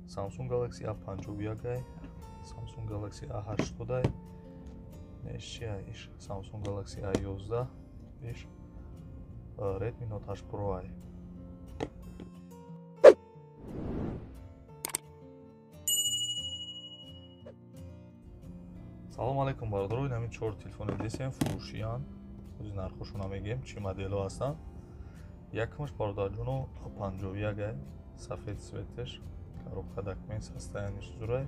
Samsung Galaxy A51, Samsung Galaxy A80, неш чи иш Samsung Galaxy A11, иш Redmi Note 8 Pro ай. Салом алейкум бародаро, ин ҳамин чор телефони десем фурӯшиян. Ози нархошона мегем, чӣ моделҳо ҳастанд. Якумаш бародарҷоно A51 ай, сафед цветеш, коробка документ состояниш зурай.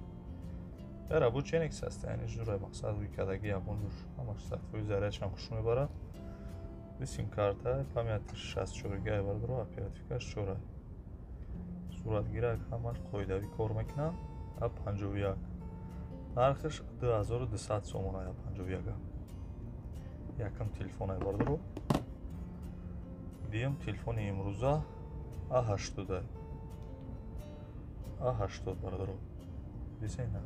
Я рабочий нек состояниш зурай, мақсад рӯй кадаги ягон ҷур ҳамаш 100% зарядшам хуш мебарад. Ди сим-карта, памятиш 64 гигай бародаро, оперативкаш 4 ай. Суратгирак ҳамаш қоидавӣ кор мекунанд. A51. Нархаш 2200 сомон ай A51. Якум телефон ай бародаро. Дуюм телефони имрӯза A80 ай. A80 бародаро. Дисена.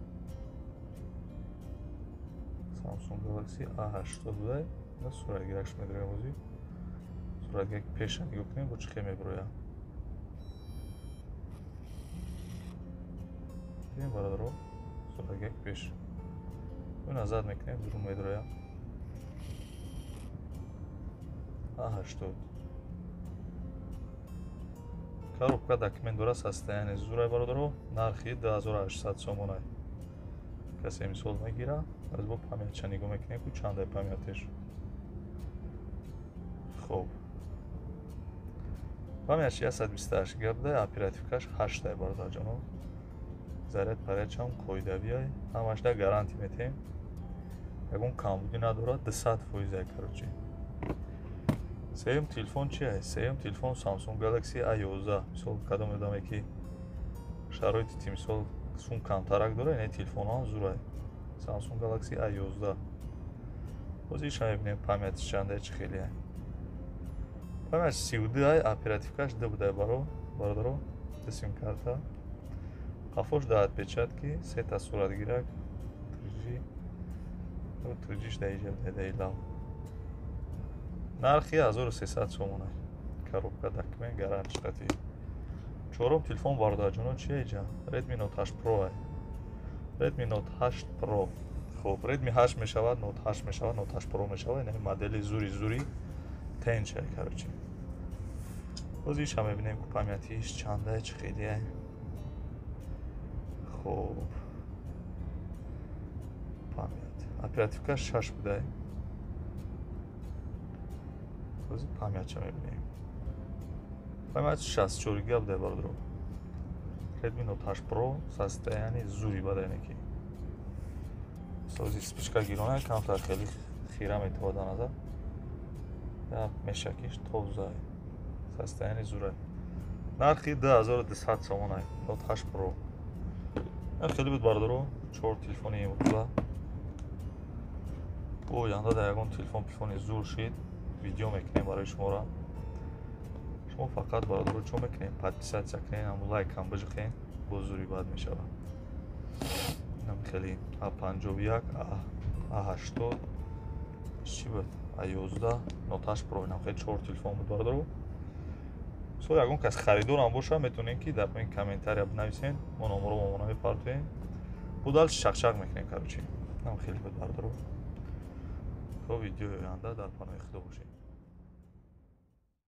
Samsung Galaxy A80 будай. На суратгиракш медорем ози. Суратгирак пеша нигоҳ кунем, бо чӣ хел мебирояд. Дидем бародаро, суратгирак пеш. Ӯ назар мекунем, дурун медирояд. A80. Коробка документ дора, состояние зурай бародаро, нархи 2800 сомон ай. Касе мисол мегира, аз бо памятча нигоҳ мекунем, ку чандай памятеш. Хоб. Памятш 128 гигабайт буда, оперативкаш 8 ай бародарҷоно. Заряд парячам қоидавӣ ай, ҳамашда гарантия метем. Ягон камбудӣ надорад, 200% ай короче. Сеюм телефон чи ай? Сеюм телефон Samsung Galaxy A11. Мисол кадом одаме ки шароити тимисол сум камтарак дора, ин телефонҳо ҳам зур ай. Samsung Galaxy A11. Боз иша мебинем памятиш чанда, чӣ хеле ай. Памятиш 32 ай, оперативкаш 2 будай бародаро, ду сим-карта. Қафош да отпечатки, сета суратгирак, 3G, 3G-ш да иҷа будай да илав. Нархи 1300 сомон ай. Коробка документ гарантия қати. Чорум телефон бародарҷоно чи иҷа? Redmi Note 8 Pro ай. Redmi Note 8 Pro. Хоб, Redmi 8 мешавад, Note 8 мешавад, Note 8 Pro мешавад. Ин модели зури зури тенч ай короче. Боз иша мебинем, ку памятиш чанда, чӣ хеле ай. Хоб. Память. Оперативка 6 будай. Бози памятча мебинем. Память 64 гига будай бародаро. Redmi Note 8 Pro состояние зури бадай неки. Сози спичка гирона камтар хеле хира метавад назар. Я мешакиш тоза. Состояние зурай. Нархи 2200 сомон ай. Note 8 Pro. Хеле буд бародаро, чор телефони имрӯза. Бо оянда дар ягон телефон пифони зур шид, видео мекунем барои шуморо. Шумо фақат бародаро чо мекунем? Подписаться кунем, ҳамун лайк ҳам биҷиқем, боз зури бад мешавад. Инам хеле A51, A80, чӣ буд? A11, Note 8 Pro, инам хеле чор телефон буд бародаро. Со ягон кас харидорам боша, метавонем ки дар поин комментария бинависен, мо номеро момона мепартоем. Бо дальше чақчақ мекунем короче. Инам хеле буд бародаро. То видеои оянда дар паноҳи Худо бошед.